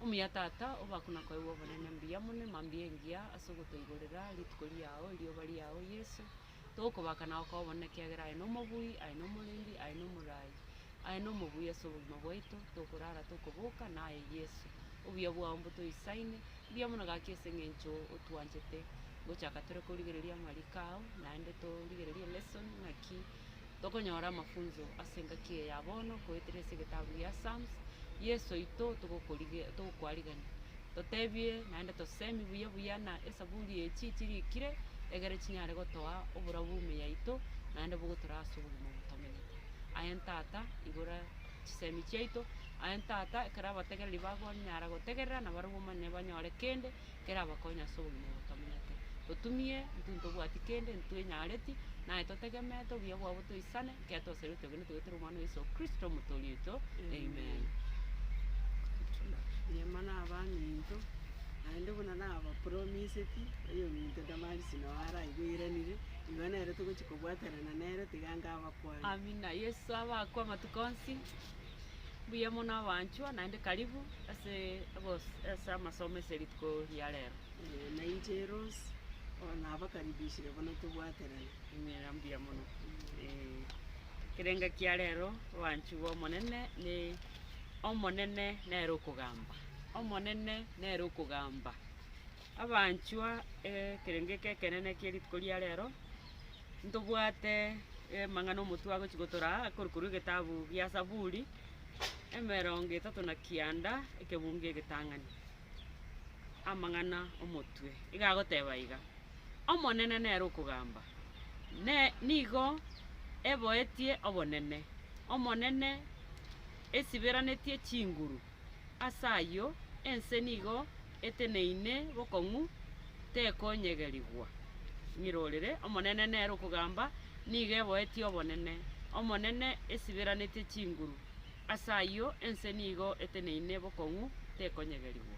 Omuya Tata, obakwe na koegwa obonene mbuya mono, mambia engiya ase ogotoigorera rituko riao, erioba riao Yeso, togokobaka na gokoa obonene ekiagera aye nomobui, aye nomorendi, aye nomorai, aye nomobui ase obogima bwaito, tokorara tokoboka naye Yeso. Obuya bwao mbotoisaine, mbuya mono gaki ase eng'encho otwanchete, ngochaka tore korigereria amariko ao, naende torigererie elesson ng'aki Tokonyora amafunso ase engaki eye ya bono goetera ase egetabu gia Psalms, Yeso oito togokorige togokwarigania, totebie naende tosemi buya buya na esaburi echi chirikire egere chinyare gotoa oborabu ime yaito naende bogotoraa ase obogima obo tomenyete. Aye Tata igora chisemi chiaito, aye Tata ekero abategereri bagonyara gotegerera nabarabwo omanye banyore kende. kerabakonye ase obogima obo tomenyete. Totumie, intwe ntobwati kende, ntwenyareti, naye totegemeete obuya bwao botoisane, ekero twasabire twegene togoetera Omwana o Yeso Kristo Omotoori oito. Amen. Mbuya mono abaminto, naende buna nabapromiseti, oyominto Damaris noo araigweranire, igo nere togochia kobwaterana nere tiga nkabakwane. Amina. Yeso abakwe amatuko onsi. Mbuya mono abanchwa, naende karibu ase obos- ase amasomo ase rituko ria rero. Na inche Rose, oo nabakaribishire bono tobwaterane. Ng'ira mbuya mono. Ekerenga kia rero, abanchwa b'Omonene ne Omonene nere okogamba, Omonene nere okogamba. Abanchwa ekerengo eke ekenene kia rituko ria rero, ntobwate amang'ana omotwe agochia gotoraa akorwa egetabu gia Zaburi, emerongo etato na kianda, ekebungo egetang'ani. Amang'ana omotwe, iga agoteba iga, Omonene nere okogamba, ne nigo eboetie obonene, Omonene esiberanetie chinguru. Ase ayio ense nigo eteneine bokong'u, tekonyegerigwa. Ng'irorere, Omonene nere okogamba, nigo eboetie obonene, Omonene esiberanetie chinguru. Ase ayio ense nigo eteneine bokong'u, tekonyegerigwa.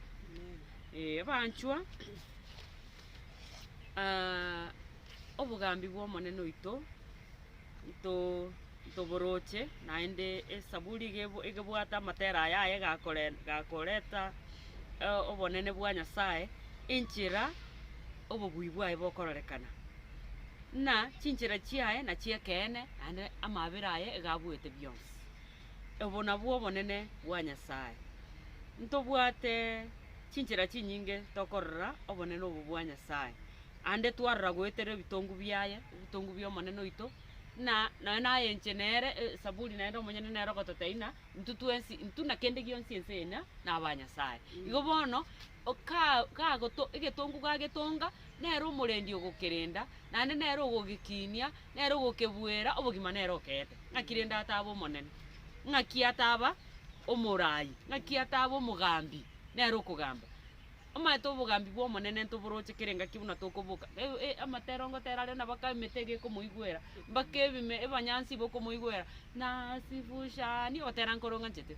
Ee, abanchwa, obogambi bw'Omonene oito nto. Ntoboroche, naende esaburi iga ebo egebwate amatera aya aye gakore gakoreta obonene bwa Nyasaye, enchera obobui bwaye bokororekana. Ng'a chinchera chiaye nachio ekeene, naende amabera aye iga abuete bionsi. Obo nabwo obonene bwa Nyasaye. Ntobwate chinchera chinyinge tokorora obonene obo bwa Nyasaye, ande twarora goetera ebitongu biaye, ebitongu bia omonene oito. Na nonya naye inche nere Saburi naende omonyene nere ogototebia ng'a intwe twensi intwe na kende gionsi ense eye na naba Nyasaye. Igo bono oka kagoto egetongu gagetonga, nere omorendi ogokerenda, naende nere ogogekinia, nere ogokebuera, obogima nere okeete. Ng'aki rende ataba omonene? Ng'aki ataba omorai? Ng'aki ataba omogambi? Nere okogamba. Omanyete obogambi bw'Omonene ntoboroche kera engaki buna tokoboka, amatero ngotera are nabo aka emete iga ekomoigwera, mpaka ebime abanyansi bokomoigwera, nasifushani ogotera nkoro ng'anchete.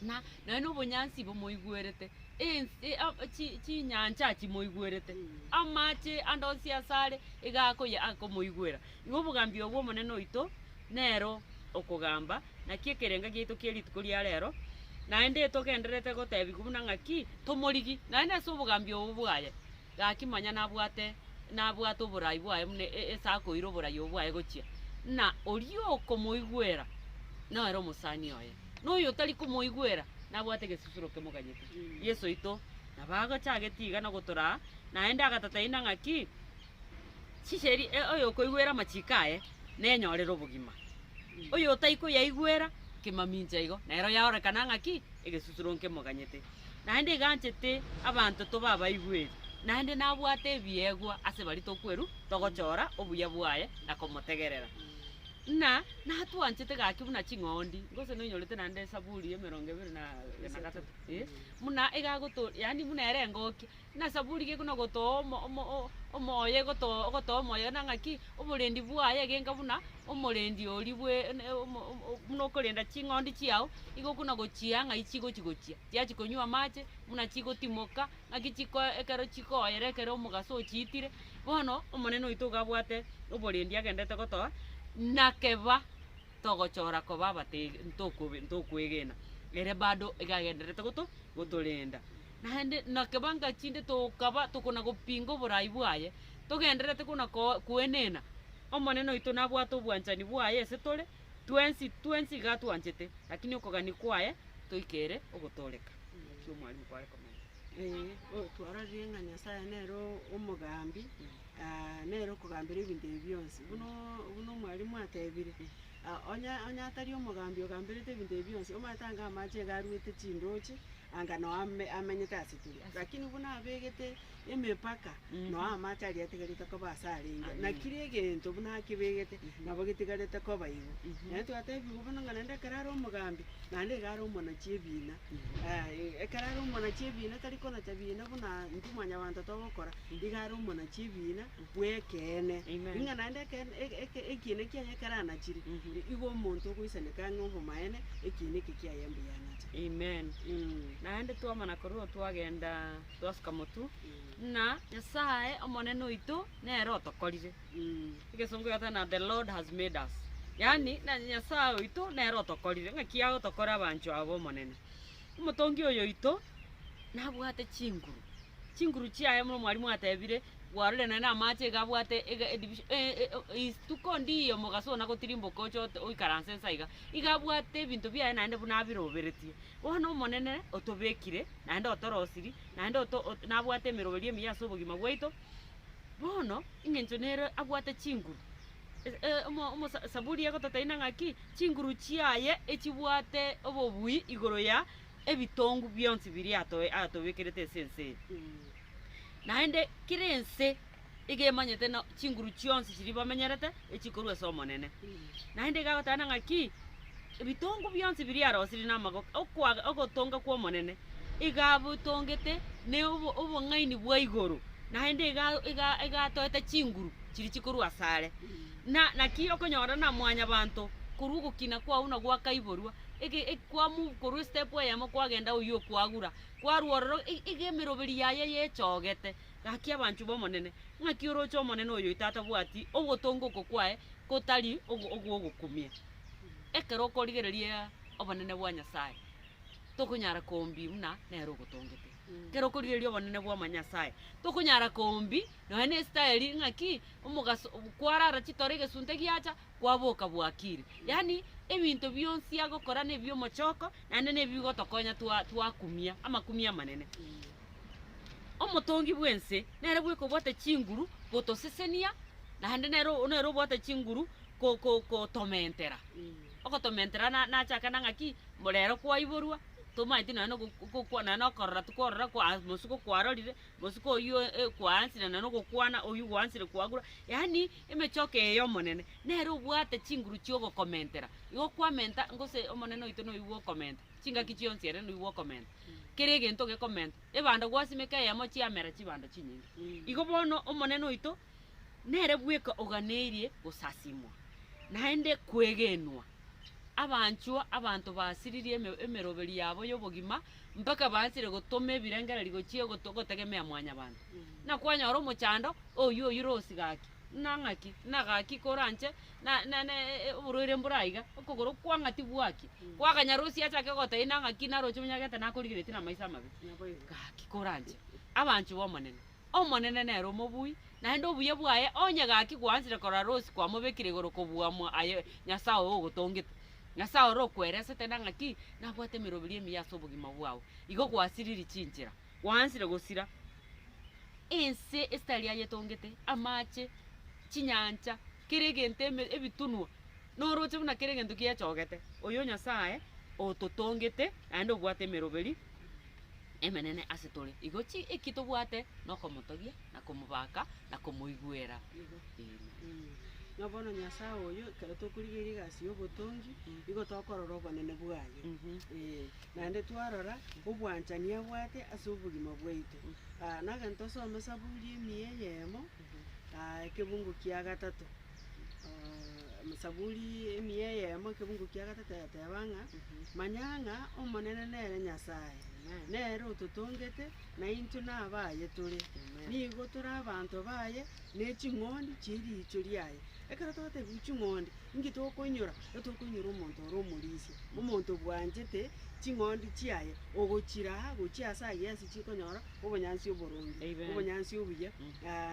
Na nonya na obonyansi bomoigwerete, ense chi chinyancha chimoigwerete, amache ande onsi ase are, iga akoyia akomoigwera. Igo obogambi obwo Omonene oito, nero okogamba, naki ekerenga giaito kie rituko ria rero, naende togendererete gotebigwa buna ng'aki, tomorigi, naende ase obogambi obo bwaye, gaki manya nabwate nabwate oborai bwaye buna ase akoira oborai obo bwaye gochia, ng'a oria okomoigwera, nere omosani oye, na oyotari komoigwera, nabwate egesusuro kemoganyete. Yeso oito nabo agochageti iga na gotoraa, naende agatotebia ng'a ng'aki, Chiseri oyokoigwera amachiko aye nenyorere obogima, oyotaikoyaigwera kemamincha igo, nero yarorekana ng'aki egesusuro nkemoganyete. Naende iga anchete abanto tobe abaigweri, naende nabwate ebiegwa ase baria tokwerwa togochora obuya bwaye na komotegerera. Ng'a natwanchete gaki buna ching'ondi, gose noinyorete naende Saburi emerongo ebere na na gatato eh, buna iga agoto yaani buna ere engokia. Na Saburi gekuna gotoa omo omo o omoyo egotoa ogotoa omoyo na ng'aki, oborendi bwaye egenka buna omorendi oria bwe ene omo omo buna okorenda ching'ondi chiago, igo okuna gochia ng'ai chigochi gochia, chiachia konywa amache, buna chigotimoka, ng'aki chiko ekero chikoyera ekero omogaso ochiitire. Bono, omonene oito iga abwate oborendi agenderete gotoa, nakeba togochora koba abatege ntokobe ntokoegena. Ere bado iga agendererete goto gotorenda. Naende nakeba ng'a chinde tokaba tokona gopinga oborai bwaye, togendererete kona ko koenena, Omonene oito nabwate obwanchani bwaye ase tore, twensi twensi iga atwanchete, lakini okogania kwaye toikere ogotooreka. Naki omwalimu kware komenta. Ee, o twarorire ng'a Nyasaye nere omogambi, nere okogambera ebinto ebi bionsi. Buna buna omwalimu atebire, onye onye atari omogambi ogamberete ebinto ebi bionsi, omanyete anga amache iga aruete chindoche, anga noo ame amenyete ase tore. Lakini buna abegete emepaka, noo amache aria atigarete koba ase arenge. Na kera egento buna akebegete, nabo getigarete koba igo. Naende twatebiwa bono ng'a naende ekero are omogambi, naende iga are omonachi ebina, ekero are omonachi ebina tari konacha bina buna intwe mwanyabanto togokora, iga are omonachi ebina bw'ekeene. Amen. Ng'a naende ekeene eke eke ekiina kiaye ekero anachire, igo omonto ogoisaneka ng'a obomaene, ekiina eke kiaye mbuya anacha. Amen. Naende twamana korwa oo twagenda twasuka motwe, ng'a Nyasaye Omonene oito nere otokorire. Egesongo gegoteba ng'a the Lord has made us. Yaani na Nyasaye oito nere otokorire, ng'aki agotokora abanchwa aba b'Omonene. Omotongi oyo oito, nabwate chinguru, chinguru chiaye buna omwalimu atebire, Gwarorire nonya na amache iga abwate ega edivision isituko ndiyo omogaso one agotirimboka oche ote oikaranse nsa iga, iga abwate ebinto biaye naende buna abiroberetie. Bono Omonene otobekire, naende otorosirie, naende oto ot nabwate emeroberio emiya ase obogima bwaito, bono, eng'encho nere abwate chinguru, ese omo omosa saburi egototebia ng'a ng'aki, chinguru chiaye echibwate obobui igoro ya ebitongu bionsi biria atoe atobekerete ase ense eye. Naende kera ense iga emanyete na chinguru chionsi chiria bamenyerete echikorwa ase Omonene. Naende iga agoteba ng'aki, ebitongo bionsi biria arosirie namagoko, okwaga ogotonga kw'Omonene, iga abotongete na obo obong'aini bwa igoro, naende iga iga iga atoete chinguru chiria chikorwa asare. Na naki okonyora na mwanyabanto korwa ogokina kwao buna gwakaiborwa, ege ekwamu korwa estep eyemo kwagenda oywo okwagura, Kwarwa ororo iga emeroberi yaye yechogete, gaki abanchwa b'Omonene, ng'aki oroche Omonene oyo oito atabwati ogotonga oko kwaye kotari ogw'ogokumia. Ekero okorigereria obonene bwa Nyasae, tokonyara koombi buna nere ogotongete. Ekero okorigereria obonene bwa Omonyasae, tokonyara koombi nonya na estyle ng'aki omogaso kwarara chitoro egesunte giacha, kwaboka bwakire. Yaani ebinto bionsi agokora na ebi'omochoko, naende na ebigotokonya twa twakumia amakumia amanene. Omotongi bw'ense nere bweka obwate chinguru gotosesenia, naende nere nere obwate chinguru ko ko kotomentera. Ogotomentera na nachaka na ng'aki, rero kwaiborwa, tomaeti nonya na ogokwa nonya na okorora tikwarora kwa mosiko kwarorire, mosiko oywo kwaansire nonya na ogokwana oywo gwaansire kwagura, yaani Emechoko eye y'Omonene nere obwate chinguru chi'ogokomentera. Igo kwamenta, gose Omonene oito noyio bw'okomenta, chingaki chionsi ere noyio bw'okomenta. Kera egento gekomenta, ebando gwasimeka eyemo chiamera chibando chinyinge. Igo bono Omonene oito nere bweka oganeirie gosasimwa, naende kwegenwa. Abanchwa, abanto basiririe eme emeroberi yabo y'obogima, mpaka baansire gotoma ebirengererio gochia ogoto ogotegemea mwanyabanto. Na kwanyora omochando, oyio oyio rosi gaki, na ng'aki, na gaki koranche, na na na oborwaire mbore aiga, okogoro kwang'a tibwaki, kwaganya rosi achake gotebia na ng'aki naroche onyagete nakorigeretie namaiso amabe, gaki koranche. Abanchwa b'Omonene, Omonene nere omobui, naende obuya bwaye onye gaki gwaanchire korora Rose kwamobekire igoro kobua mwa aye Nyasae oyo ogotongete. Nyasae ore okweresete na ng'aki nabwate emeroberi emiya ase obogima bwao. Igo gwasiriri chinchera, gwaansire gosira ense esitari ayetongete, amache, chinyancha, kera egento eme ebitunwa, noroche buna kera egento giechogete. Oyo Nyasae ototongete naende obwate emeroberi. emenene ase tore. Igo chi eki tobwate nokomotogia, na komobaka, na komoigwera. Igo. Amen. Ng'a bono Nyasae oyo, ekero tokorigereria egasi ya obotongi, igo tokorora obonene bwaye. Eh, naende twarora, obwanchani abwate ase obogima bwaito. nagento osome Saburi emiya eyemo, ekebungu kia gatato, Saburi emiya eyemo ekebungu kia gatato egeteba ng'a, Manya ng'a Omonene nere Nyasae, nere ototongete, na intwe nabaye tore. Nigo tore abanto baye, ne ching'ondi chie riicho riaye. Ekero togotebigwa ching'ondi, inki tokoinyora? Etokoinyora omonto ore omorisia, omonto bwanchete. ching'ondi chiaye, ogochiraa gochia ase ayio ase chikonyora obonyansi oboronge, Amen. obonyansi obuya,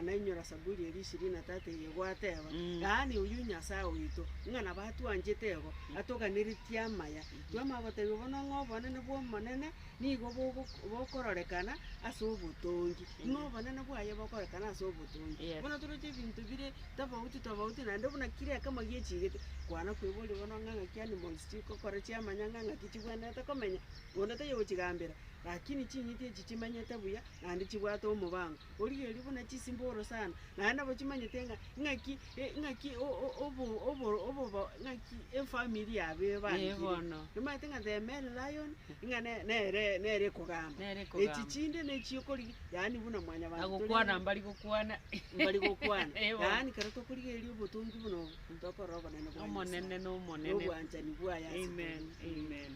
nainyora Saburi eria ishirini na tatu eye gwateba, yaani oyio Nyasaye oito, ng'a nabo atwanchete igo, atoganeretie amaya. Twamanya gotebia bono ng'a obonene bwa Omonene nigo bogo bokororekana ase obotongi, ng'a obonene bwaye bokororekana ase obotongi. Yes. Bono toroche ebinto bire tofauti tofauti naende buna kera ekemo giechigete, kwana kweboria bono ng'a ng'aki animals chigokora chiamanya ng'a ng'aki chibwenerete komenya, onde taiyo ogochigambera, lakini ching'iti echi chimenyete buya, naende chibwate omobango. Origereria buna chisimboro sana, naende nabo chimanyete ng'a ng'aki ng'aki obo obo obobo ng'aki efamiri yabo Eh, ebangire. bono. Omanyete ng'a the male lion, ng'a ne- nere nere ekogamba. Nere Echi ekogamba. chinde nechiokorigia, yaani buna mwanyabanto tore Agokwana mbari gokwana. mbari gokwana. Eh, bono. Yaani ekero tokorigereria obotongi buna obo, tokorora obonene bwa Omonene Nyasaye, na omonene. na obwanchani bwaye ase Amen, tore. amen.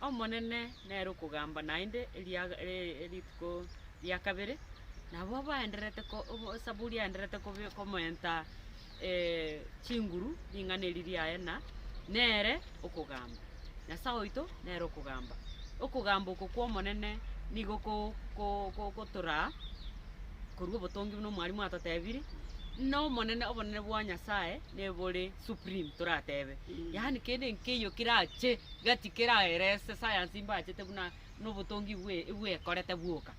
Omonene nere okogamba naende eria rituko ria kabere, nabo baendererete ko obo esaburi yaendererete kobe komenta chinguru ring'ana eri riaye ng'a nere okogamba. Nyasae oito nere okogamba. Okogamba oko kwa omonene nigo ko ko gotoraa korwa obotongi buna omwalimu atotebiri, na omonene obonene bwa Nyasaye nebore supreme toratebe. Yaani kende nkeiyo kerache gati keraerese science mbachete buna na obotongi bwe bwekorete bwoka.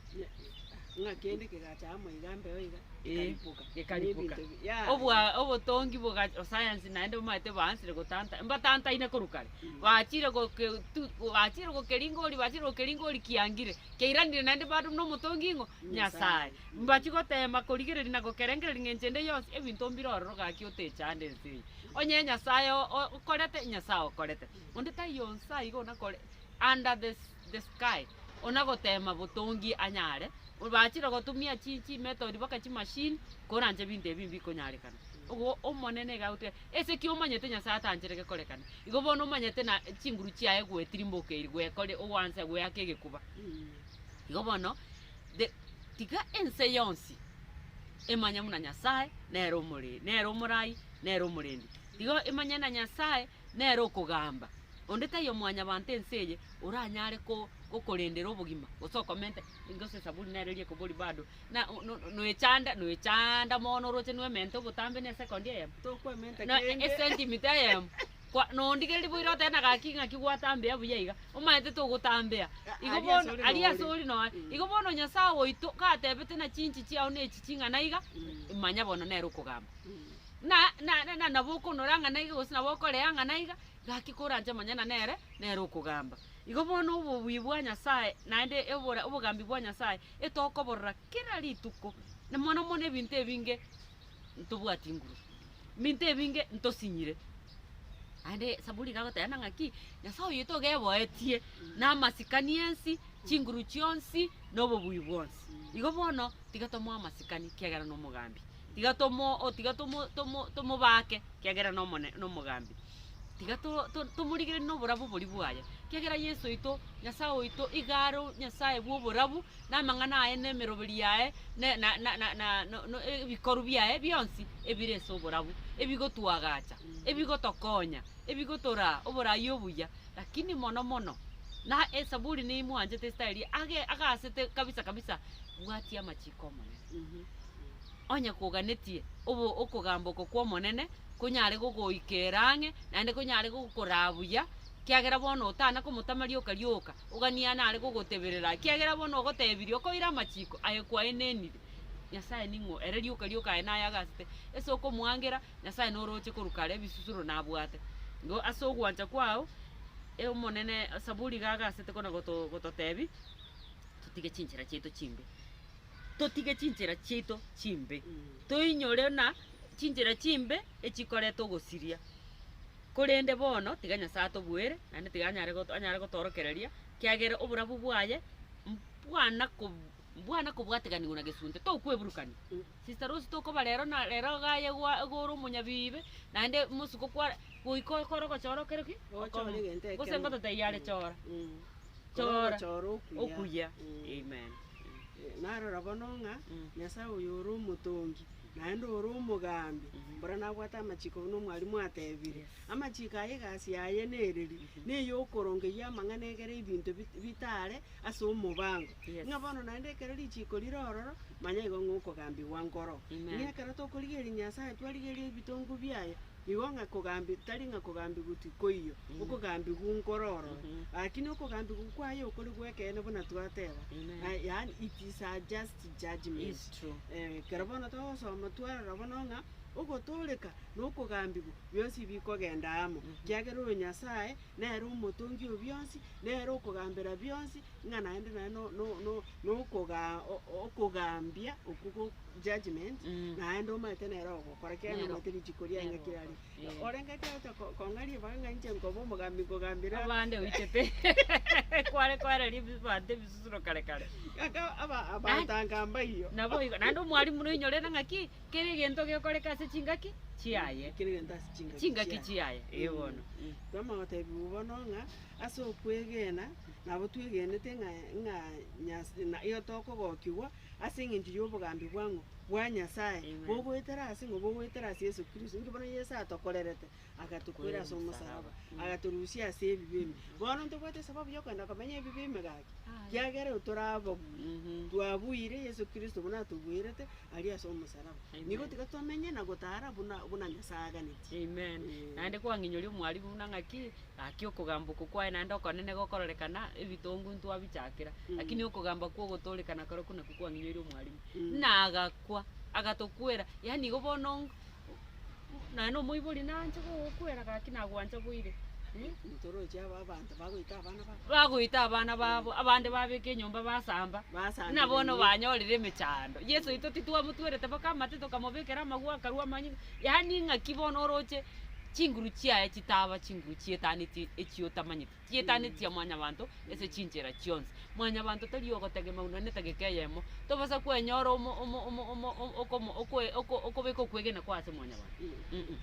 Ng'a kende kegacha amo iga mbeo iga, Eh, gekaripuka. gekaripuka. Nebinto bi- yaya. Obwa obotongi boga science naende omanyete baansire gotanta mbatantaine korwa kare. Bachire goke tu bachire gokeringa oria bachire gokeringa oria kiangire, keiranire naende bado na omotongi ng'o? Nyasaye. Mbachia gotema korigereria na gokerengereria ng'a enche ende yonsi ebinto mbire ororo gaki otechande ense eye. Onye Nyasaye o- o- okorete, Nyasaye okorete. Onde taiyo onsi aiga onakore under the the sky, ona gotema botongi anyare, bachire gotumia chi chimethod mpaka chimachine, koranche ebinto ebi mbikonyarekana. Ogo omonene iga agoteba, ase ki omanyete Nyasaye atanchire gekorekane, igo bono omanyete na chinguru chiaye gwetirimbokeiri gwekore ogwansa gweaka egekuba. Igo bono, the tiga ense yonsi emanye buna Nyasaye nere omore nere omorai, nere omorendi. Tiga emanye na Nyasaye nere okogamba. Onde taiyo mwanyabanto ense eye oranyare ko gokorendera obogima gose okomente gose esaburi nere eria ekobori bado na noechanda noechaanda mono oroche noemente obotambe na esekondi eyemo. Tokwementa Na kende. esentimita eyemo kwa nondigereria boira otebe na gaki ng'aki gwatambea buya iga, omanyete togotambea. Igo Aria bono ase ore aria nore. ase ore noe. Igo bono Nyasaye oito gatebete na chinchi chiao na echi ching'ana iga, manya bono nere okogamba. Na na na nabo okonora ng'a naiga gose nabo okorea ng'a naiga, gaki koranche manya na nere, nere okogamba. Igo bono obobui bwa Nyasaye naende obora obogambi bwa Nyasaye, etokoborora kera rituko, na mono mono ebinto ebinge ntobwati nguru, ebinto ebinge ntosinyire. Naende Saburi iga agoteba ng'a ng'aki, Nyasaye oito iga eboetie na amasikani ensi, chinguru chionsi, na obobui bwonsi. Igo bono, tiga tomoe amasikani ekiagera na omogambi. Tiga tomo o tiga tomo tomo tomobake ekiagera na omone na omogambi. Tiga to to tomorigererie na oborabu boria bwaye, ekiagera Yeso oito, Nyasaye oito, iga are Nyasaye bwa oborabu, na amang'ana aye na emeroberi yaye, ne na na na na no no ebikoru biaye bionsi, ebire ase oborabu, ebigotwagacha, ebigotokonya, ebigotoraa oborai obuya, lakini mono mono, na esaburi nimwanchete estyle age agasete kabisa kabisa, bwatia amachiko Omonene. Onye koganetie obo okogamba oko kw'Omonene, konyare gogoikera ang'e, naende konyare gogokoraa buya, ekiagera bono otana komotama rioka rioka, oganie nare gogoteberera, ekiagera bono ogotebirie okoira amachiko, aye kwaenenire. Nyasaye ning'o? Ere rioka rioka aye naye agasete, ase okomoangera, Nyasaye noroche korwa kare ebisusuro nabwate. Igo ase ogwancha kwao, Omonene Saburi iga agasete kona goto gototebi, totige chinchera chiaito chimbe. Totige chinchera chiaito chimbe, toinyore ng'a chinchera chimbe echikoreta ogosiria. Korende bono tiga Nyasae atobuere, naende tiga anyare goto anyare gotoorokereria, ekiagera oborabu bwaye mbwana ko mbwana kobwateganiwa na gesunte, tokweburukania. Sister Rose tokoba rero na rero iga aye gwa iga ore omonyabibe, naende mosuko kware goika okore ogochora okere ki? Ochore egento Gose ekemo. ngototebia are chora. Kora Chora. ogochora okuya. Okuya. Amen. Narora bono ng'a Nyasae oyo ore omotongi. Naende ore omogambi, mbora nabwate amachiko buna omwalimu atebire. Amachiko aya egasi yaye nereri, na eyokorongeyia amang'ana egere ebinto bit- bitare ase omobango. Yes. Ng'a bono naende ekero richiko rire ororo, manya igo ng'a okogambigwa nkoro. Amen. Ng'a ekero tokorigereria Nyasaye twarigereria ebitongo biaye, igo ng'a kogambi tari ng'a kogambigwa tikoiyo, okogambigwa nkoro ororo. Lakini okogambigwa kwaye okore gwa ekeene buna twateba, Amen. yaani it is a just judgement. It's true. Ekero bono togosoma twarora bono ng'a ogotooreka na okogambigwa bionsi bikogenda amo, ekiagera oyo Nyasaye nere omotongi o bionsi, nere okogambera bionsi, ng'a naende naye no- no- no- nokoga o- o- okogambia okwo go judgement, naende omanyete nere ogokora ekiagera Nere nomanyete richiko riaye nere ng'aki riare. ogokora, eh. Orenge ekiagera ko- kong'aria ibaga ng'a inche nkoba omogambi nkogambera Abande oichete kware koereria ebibanto ebisusuro kare kare. Aka aba abanto mbaiyo. Nabo igo, naende omwalimu noinyorere ng'aki, kera egento gekoreka ase chingaki chiaye. Kera egento ase chingaki Chingaki chiaye. chiaye, eh bono. Twamanya gotebiwa bono ng'a ase okwegena, nabo twegenete ng'a ng'a nyas na igo tokogokigwa ase eng'encho ya obogambi bwa ng'o? Bwa Nyasaye. Amen. Bogoetera ase ng'o? Bogoetera ase Yeso Kristo. Inki bono Yeso atokorerete? Agatokwera ase omosalaba, agatorusia ase ebibe ime. Bono ntobwate esababu ya okogenda komenya ebibe ime gaki, kiagera otorababui, twabuire Yeso Kristo buna atobuerete aria ase omosalaba. Nigo tiga tomenye na gotara buna buna Nyasaye aganetie. Amen. Naende kwang'inyoria omwalimu buna ng'aki, gaki okogamba oko kwaye naende okonene gokororekana, ebitongu ntwabichakera, lakini okogamba kwa ogotorekana korokwo nakwo kwang'inyoirie omwalimu. Buna agakwa, agatokwera, yaani igo bono naende omoibori nanche gogokwera gaki nagwancha boire eh. Ntoroche aba abanto bagoita abana babo. Bagoita abana babo, abande babeka enyomba basamba, buna bono Basangereria. banyorire emechando. Yeso oito titwamotwerete mpaka amate tokamobekera amagwa akarwa amanyinga, yaani ng'aki bono oroche chinguru chiaye chitaba chinguru chietanetie echio otamanyeti. Chietanetie mwanyabanto ase chinchera chionsi. Mwanyabanto tari ogotegemea buna netageka eyemo, tobasa kwenyora omo omo omo omo okomo okoe oko okobeka okwegena kwa ase mwanyabanto mh.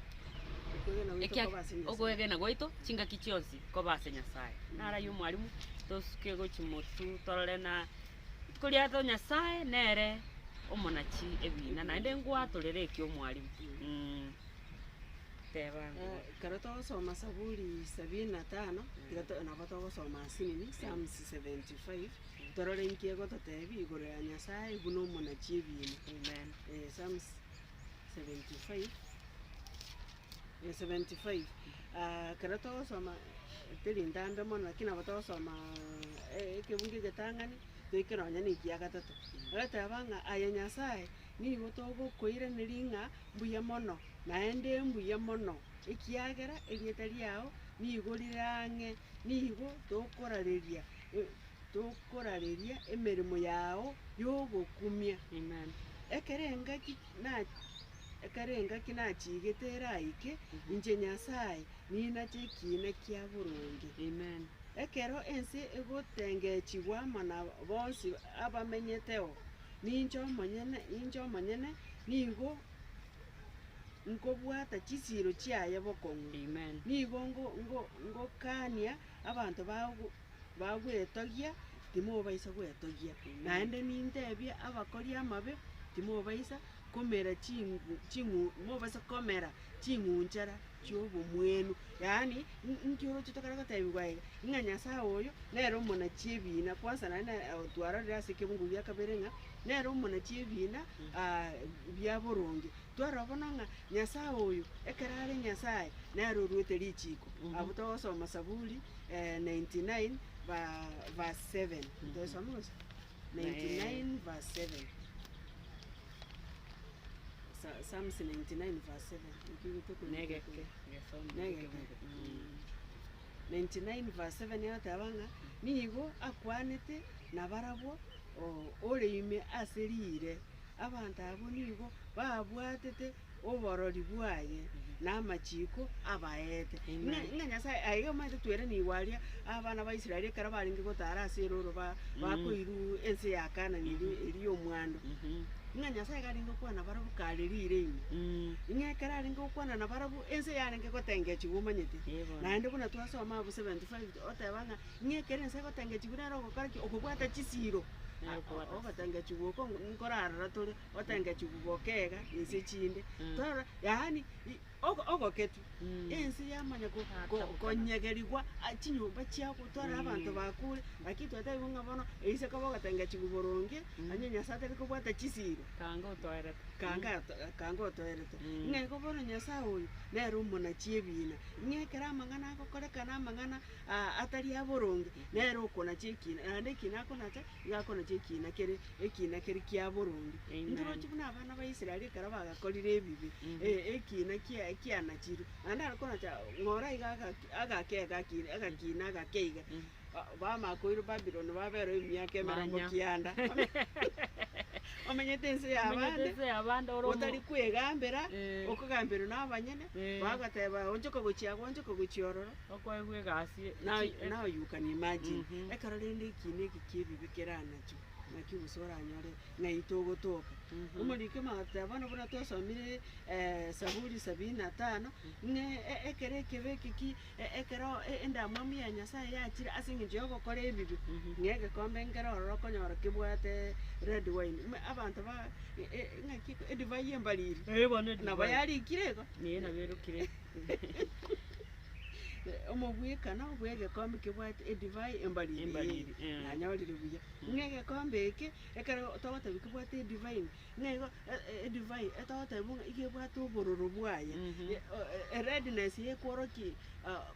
Okwegena gwaito Ekiag koba ase Nyasaye. okwegena gwaito chingaki chionsi koba ase Nyasaye. Naro aywo omwalimu, tosuke gochia motwe torore na rituko riato Nyasaye nere omonachi ebina naende ngwatorere ekio omwalimu mh. Teba ngwo. Ekero togosoma Saburi sabini na tano, tiga to nabo togosoma asinini, Psalms 75, torore inki egototebia igoro ya Nyasaye buna omonachi ebina. Amen. Psalms 75, 75, ekero togosoma teri ntambe mono lakini nabo togosoma ekebungo egetang'ani, toike nonye na ekia gatato. Egoteba ng'a aye Nyasaye, nigo togokoiraneria ng'a mbuya mono, naende mbuya mono, ekiagera erieta riao nigo rire ang'e, nigo tokorareria tokorareria emeremo yao y'ogokumia. Amen. Ekero engaki na ekero engaki nachigete eraike, inche Nyasae ninache ekiina kia boronge. Amen. Ekero ense egotengechigwa amo na bonsi abamenyeteo, ninche omonyene, inche omonyene nigo nkobwata chisiiro chiaye bokong'u. Amen. Nigo ngo- ngo- ngokania abanto bago bagwetogia, timobaisa gwetogia. Naende nintebie abakori amabe, timobaisa komera chingu ching'u mobaisa komera ching'unchara chi'obomwenu. Yaani, inki oroche tokare gotebiwa iga, ng'a Nyasaye oyo, nere omonachi ebina, kwanza naende nere twarorire ase ekebungo gia kabere ng'a, nere omonachi ebina bia boronge. Twarora bono ng'a Nyasaye oyo, ekero are Nyasaye, nere oruete richiko. Abwo togosoma Saburi 99 va- verse 7, toesome gose? 99 verse 7. Sa- Psalms 99 verse 7. Nki gete Negeke, gesome Negeke. ekebungo. 99 verse 7 egoteba ng'a nigo akwanete nabarabwo o- ore ime ase riire, abanto abwo nigo babwatete oborori bwaye na amachiko abaete. Ng'a Amen. ng'a Nyasaye aiga omanyete tweranigwe aria abana ba Israeli ekero barenge gotara ase eroro ba bakoirwa ense ya Kanani eria eria ya omwando. Ng'a Nyasaye iga arenge gokwana nabarabwo kare riire ime. Ng'a ekero arenge gokwana nabarabwo, ense yarenge gotengechigwa omanyete. Eh bono. Naende buna twasoma abwo 75 oteba ng'a, ng'a ekero ense egotengechigwa nere ogokora ki? Okobwata chisiiro. Nere okobwata Ogotengechigwa oko nkorarora tore, otengechigwa gokega inse chinde, Mm. twarora yaani i- ogo ogoketu, Mm. ense yamanya ko- ko- Atabokana. konyegerigwa a chinyomba chiabo twarora abanto Mm. bakure, lakini twatebiwa ng'a bono eise koba ogotengechigwa boronge, Mm. onye Nyasaye atari kobwata chisiro, Kanga otoerete. kanga ato kanga otoerete. Mm. Ng'a igo bono Nyasaye oyo, nere omonachi ebina, ng'a ekero amang'ana agokorekana amang'ana atari aboronge, nere okonacha ekina, naende ekina akonacha, iga akonacha ekina kere ekina kere kia boronge. Amen. Ntoroche buna abana ba Israel ekero bagakorire ebibe, Mhm. ekina kia kianachirwe, naende are konacha ng'ora iga agaki agakega akina agakina agake iga, Mm. bamakoirwe Babylon baberwe emiaka emerongo Manya. kianda. Omenyete ense ya Omenyete abande, ense ya abande ore omo- otari kwegambera, Eh. okogamberwa na abanyene, Eh. bagoteba onchoka gochia abwo onchoka gochia ororo. Okoegwa egasi Now, chi- now you can imagine Mhm. ekero rende ekina eke kia ebibe keranachwe, naki gose oranyore ng'ai togotoka. Mhm. Omoriki omogoteba bono buna twasomire Saburi sabini na tano, ng'a e- ekero ekebe eke ki e- ekero e- endamwamu ya Nyasaye yachire ase eng'encho ya ogokora ebibe, Mhm. ng'a egekombe nkere ororo okonyora kebwate red wine, muna abanto ba e- e- ng'aki edivai embariri, Eh, bono nabo edivai. yarikire igo. Ee, nabo erokire. Omobwekano bw'egekombe kebwate edivai embariri, Embariri, ee, eh. nanyorire buya. Ng'a egekombe eke, ekero togotebiwa kebwate edivai, ng'a igo edivai etogotebiwa ng'a iga ebwate obororo bwaye, Mhm. eredness ekworokia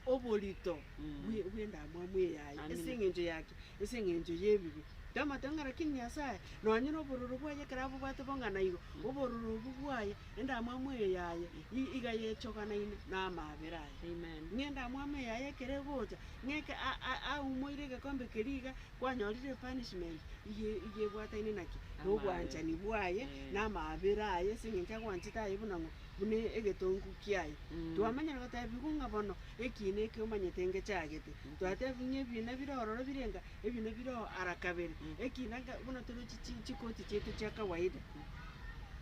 oborito Mm. bwe bwa endamwamu eye yaye, Amina. ase eng'encho yaki, ase eng'encho ya ebibe. Tamate ng'a lakini Nyasaye, nonye na obororo bwaye ekero abobwate bong'ana igo, obororo obwo bwaye, endamwamu eye yaye, i- iga yechoganaine na amaabera aye. Amen. Ng'a endamwamu eye yaye ekero egocha, ng'a eke a- a- aumoire egekombe keria iga, kwanyorire epunishment, iga iga ebwataine naki? Na obwanchani bwaye, Eh. na amaabera aye ase eng'encho agwanchete aye buna ng'o? Buna egetongu kiaye. Mm. Twamanyire gotebiwa ng'a bono, ekina eke omanyete ngechagete, twatebiwa ng'a ebina bire ororo bire enga, ebina bire oo ara kabere, ekina nka buna torochi chi chikoti chiaito chia kawaida,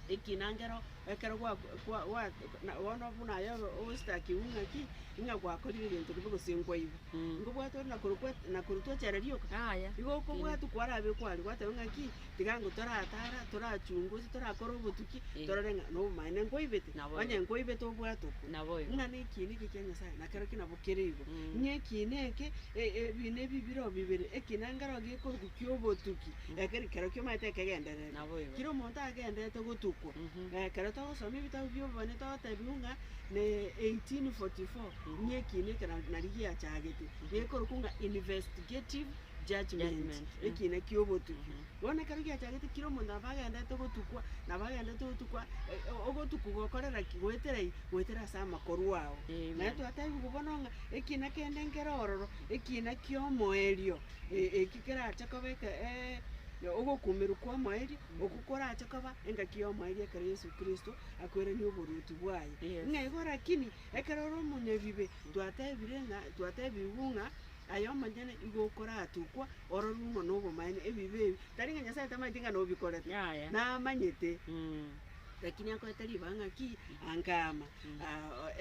ekina nkero ekero gwa kwa gwa na bono buna aye obe ogostakiwa ng'aki, ng'a gwakorire egento kebe gose nkwaiba. Nkobwate ore nakorokwa nakorutwa echela rioka, Yaya. igo okobwatwa kwarabekwa aria gwateba ng'aki, tiga ango toratara, torachungusa, torakora obotuki, Eh. torore ng'a nobomaene nkwaibete, Nabo onye igo. nkwaibete obwate okwo. Nabo igo. Ng'a na ekiina eke kia Nyasaye nakerokio nabo kere igo. Mm. Ng'a ekiina eke, e- ebina ebi bire bibere, ekina nkero gekorokwa kia obotuki, ekeri kerokio omanyete ekegendererete. Nabo igo. Kera omonto agenderete gotukwa, Mhm. ekero togosoma ebitabu bia obobani togotebiwa ng'a ne 1844, ng'a ekiina eke na- nari giachagete, gekorokwa ng'a investigative judgement, Judgment, eh. ekina kia obotuki. Bono ekero giachagete kera omonto nabo agenderete gotukwa, nabo agenderete gotukwa, ogotukwa gokorera ki? Goetera i? Goetera ase amakorwa ao. Amen. Naye twatebiwa bono ng'a ekina kende nkere ororo, ekina kia omoerio, eki kerache koba eke ogokumerwa kwa omoerio, okwo korache koba engaki ya omoerio ekero Yeso Kristo akoirania oboruoti bwaye. Yes. Ng'a igo rakini, ekero ore omonyabibe, twatebire ng'a twatebigwe ng'a aye omonyene igo okoratukwa, ororwe ng'a nobomaene ebibe ebi, tari ng'a Nyasaye tamanyeti ng'a nobikorete, Yaya. namanyete. Mm. Lakini akoete ribaga ng'aki, angama,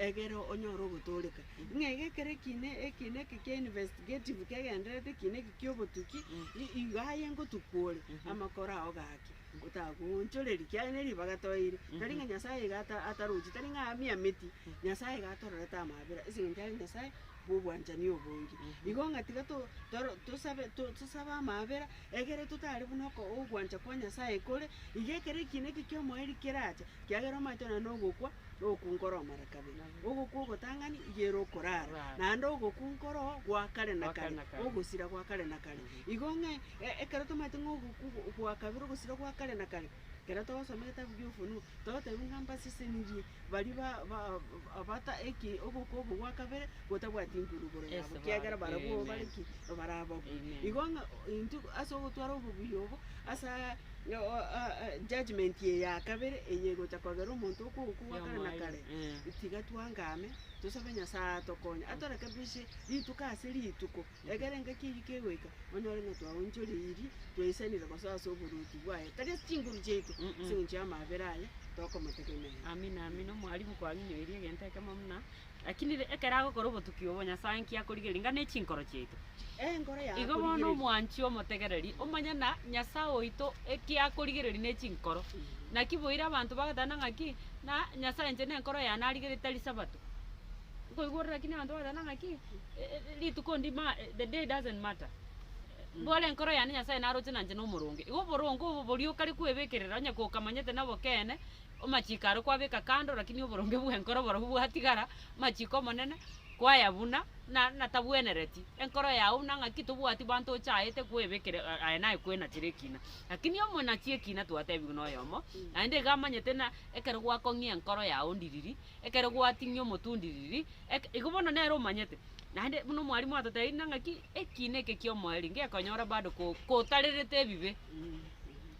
egere onyore ogotooreka. Ng'a iga ekero ekina ekina eke kia investigative kegendererete ekina eke kia obotuki, i- iga aye ngotukwa ore, amakoro ao gaki, otagoonchoreria kiagera na ribaga toire, tari ng'a Nyasaye iga ata atarochi, tari ng'a amiameti, Nyasaye iga atororete amabera ase eng'encho aye Nyasaye bwa obwanchani obonge. Igo ng'a tiga to toro tosabe to tosabe amabera, egere totare buna oko ogwancha kwa Nyasaye kore, iga ekero ekina eke kia omoerio kerache, kiagera omanyete nonya na ogokwa, ogokwa nkoro omara kabere. Ogokwa ogotang'ani, iga ere okorara, Korara. naende ogokwa nkoro gwa kare na Gwa kare kare, na kare. ogosira gwa kare na kare. Igo ng'a ekero tomanyete ng'a ogokwa gwa kabere ogosira gwa kare na kare, ekero togosoma egetabu gia ufunuo, togotebiwa ng'a mbasesenirie baria ba ba abata eki ogokwa oko gwa kabere, gotabwati nguru igoro yabo, Ase kiagera bare, barabwo bare amen. ki? Barababue. Amen. Igo ng'a intwe ase ogotwara obobuya obo, ase judgement eye ya kabere, eye egocha kogera omonto okogokwa gwa kare na kare, tiga twangame, tosabe Nyasaye atokonye, atorekebishe rituko ase rituko, ekere engaki eyio kegoika, onyore ng'a twaonchoreirie, twaisanire gosoa ase oboruoti bwaye, tari ase chinguru chiaito, ase eng'encho ya amabera aye. Tokomotegemera. Amina amina, omwalimu kwang'inyoirie egento ekemo buna, lakini re ekero agokora obotuki obo Nyasaye nki akorigereria inga ne chinkoro chiaito. Enkoro yaye Igo bono akorigereria. omwanchi omotegereri, omanye na Nyasaye oito eki akorigereria ne chinkoro. Naki boire abanto bagatana ng'aki, na Nyasaye inche na enkoro yane arigeretie tari sabato. Nkoigwa ore lakini abanto bagatana ng'aki, rituko ndima the day doesn't matter. Bore enkoro yane Nyasaye naroche na inche nomoronge. Igo oboronge obo boria okare kwebekerera onye kokamanyete nobokeene, amachiko aro kwabeka kando lakini oboronge bwa enkoro borobwo bwatigara, amachiko omonene, kwayabuna na natabwenereti. Enkoro yago buna ng'aki tobwati banto ochaete kwebekera aye naye kwenachera ekina. Lakini omonachi ekina twatebiwa na oyomo, naende iga amanyete na ekero gwakong'ia enkoro yago ndiriri, ekero gwating'ia omotwe ndiriri, eke igo bono nere omanyete. Naende buna omwalimu atotebirie ng'a ng'aki, ekina eke kia omoerio ngekonyora bado ko kotarerete ebibe,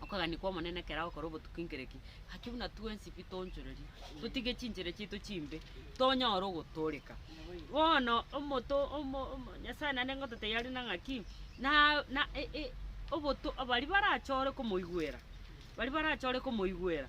okogania kwa omonene ekero agokora obotuko nkere ki, gaki buna twensi pi toonchoreria, totige chinchera chiaito chimbe, tonyore ogotooreka. Bono omoto omo omo nyasaye naende ngototebia are na ng'aki, na na e- e oboto baria barachore komoigwera, baria barachore komoigwera,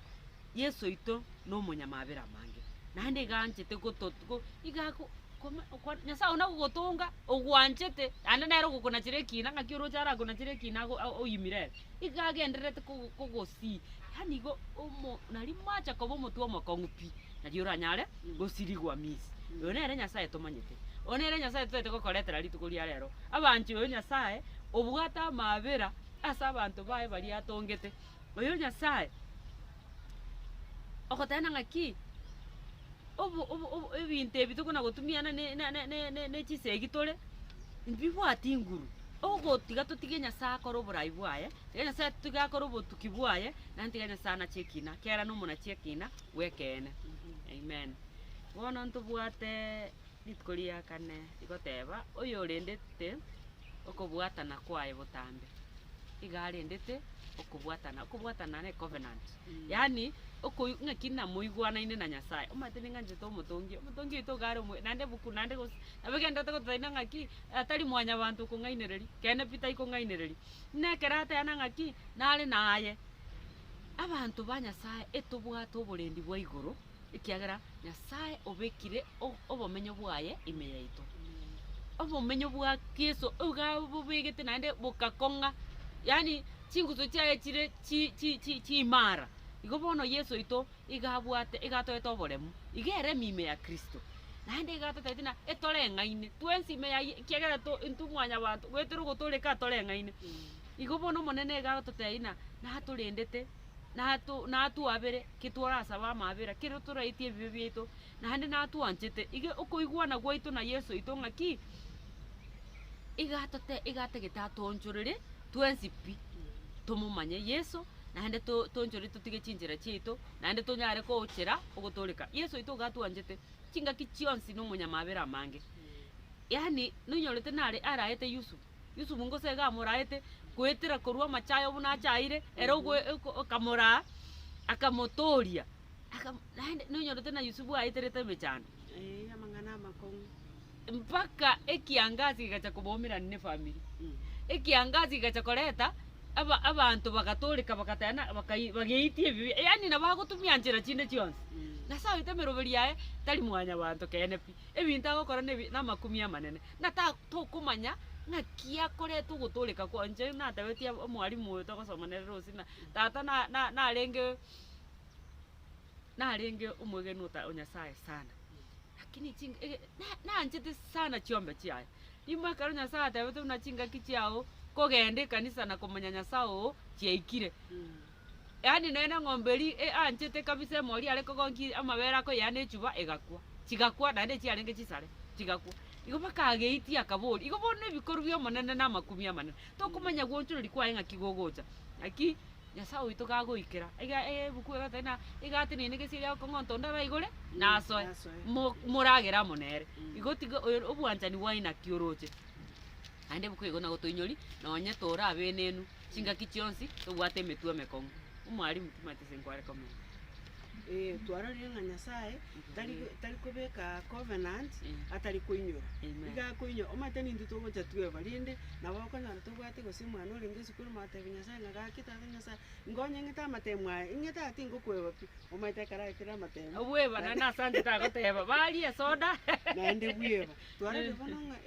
Yeso oito na omonyamabera amange, naende iga anchete goto go iga ako koma okwa Nyasaye oyio nagogotonga, ogwanchete, naende nere ogokonachera ekina ng'aki oroche arakonachere ekina ago oimire ere. Iga agendererete kogo kogosii, yaani igo omo nari mwacha koba omotwe omokong'u pi, nari oranyare gosirigwa misi. Oyo nere Nyasaye tomanyete, oyo nere Nyasaye totaete gokoretera rituko ria rero. Abanche oyo Nyasaye, obwate amabera ase abanto baye baria atongete. Oyo Nyasae, ogoteba ng'aki, obo obo obo ebinto ebi tokona gotumiana ne na na ne ne chisegi tore, mbibwati nguru, ogotiga totige Nyasae akore oborai bwaye, tiga Nyasae tiga akore obotuki bwaye, naende tiga Nyasae anache ekina, kera na omonachi ekina bw'ekeene, amen. Bono ntobwate rituko ria kane rigoteba, oyorendete okobwatana kwaye botambe, iga arendete okobwatana, okobwatana ne ecovenant, yaani okoi ng'aki namoigwanaine na Nyasaye, omanyete ning'anchete omotongi, omotongi oito iga are omo naende ebuku naende gose nabo egenderete gototebia ng'aki, atari mwanyabanto okong'ainereria, kende pi taikong'ainereria. Buna ekero ateba ng'aki, nare naye, abanto ba Nyasaye etobwate oborendi bwa igoro, ekiagera Nyasaye obekire obomenyo bwaye ime yaito. Obomenyo bwa Yeso iga bobegete naende bokakong'a, yaani chinguso chiaye chire chi chi chi chiimara. Igo bono Yeso oito iga abwate iga atoete oboremu, iga ere ime ya Kristo. Naende iga atotebeti ng'a etoreng'aine, twensi ime yaye ekiagera to intwe mwanyabanto goetera ogotooreka toreng'aine. Igo bono Omonene iga agototebia ng'a natorendete. nato natwabere ki torasabe amabera, kero toraetie ebibe biaito, naende natwanchete. Iga okoigwana gwaito na Yeso oito ng'aki, iga atote iga atagete atoonchorere twensi pi, tomomanye Yeso, naende to toonchore totige chinchera chiaito, naende tonyare gochera ogotooreka. Yeso oito iga atwanchete, chingaki chionsi na omonyamabera amange, yaani nonyorete nare araete Yusufu. Yusufu ngose iga amoraete, goetera korwa amachayo buna achaire, ere ogo oko okamoraa, akamotooria, akam naende nonyorete na Yusufu aeterete emechando. Eeh amang'ana amakong'u. Mpaka ekiangasi kegacha kobaumerani na efamiri, ekiangasi kegacha koreta, aba abanto bagatoreka bagateba na bakai bageitia ebibe, yaani nabo agotumia nchera chinde chionsi. Nyasaye oito emeroberi yaye, tari mwanyabanto keene pi. Ebinto agokora nebi namakumia amanene, na ta tokomanya ng'aki akoreta ogotooreka kwa inche natebetie omwalimu oyo togosoma nere Rose ng'a tata na na narenge narenge omwegenwa ota o Nyasaye sana, lakini chinga ege na naanchete sana chiombe chiaye. Rimo ekero Nyasaye atebete buna chingaki chiago kogenda ekanisa na komanya Nyasaye oo chiaikire. Yaani nonya na eng'ombe eria e anchete kabisa emori are kogonkia amabere akoyea na echuba egakwa, chigakwa naende chiarenge chisare, chigakwa. Igo bakageitia akaboria, igo bono ebikoru bia omonene na amakumia amanene, tokomanya gwochoreri kwaye ng'aki gogocha, naki Nyasaye oito gagoikera, iga ebuku egoteba ng'a iga ateneine gesieri agokong'onta onde araigore, nasoe, mo moragere amo nere. Igo tiga oyo obwanchani bwaye naki oroche. Naende ebuku eye nagotoinyori, nonye tore abenenu. Chingaki chionsi tobwate emetwe emekong'u. Omwalimu timanyeti ase nkware komenta. Twarorire ng'a Nyasaye tari tari kobeka covenant atari koinyora. Amen. Iga akoinyora, omanyete nintwe togocha tweba rende nabo okonyora tobwate gose omwana orenge esukuru mwatebia Nyasaye ng'a gaki tata Nyasaye, nkonye ng'ete amatemo aya, ing'ete aya tingokweba pi, omanyete ekero aetire amatemo. Obweba naende ase anchete agoteba, barie esoda. Naende bweba, twarorire bono ng'a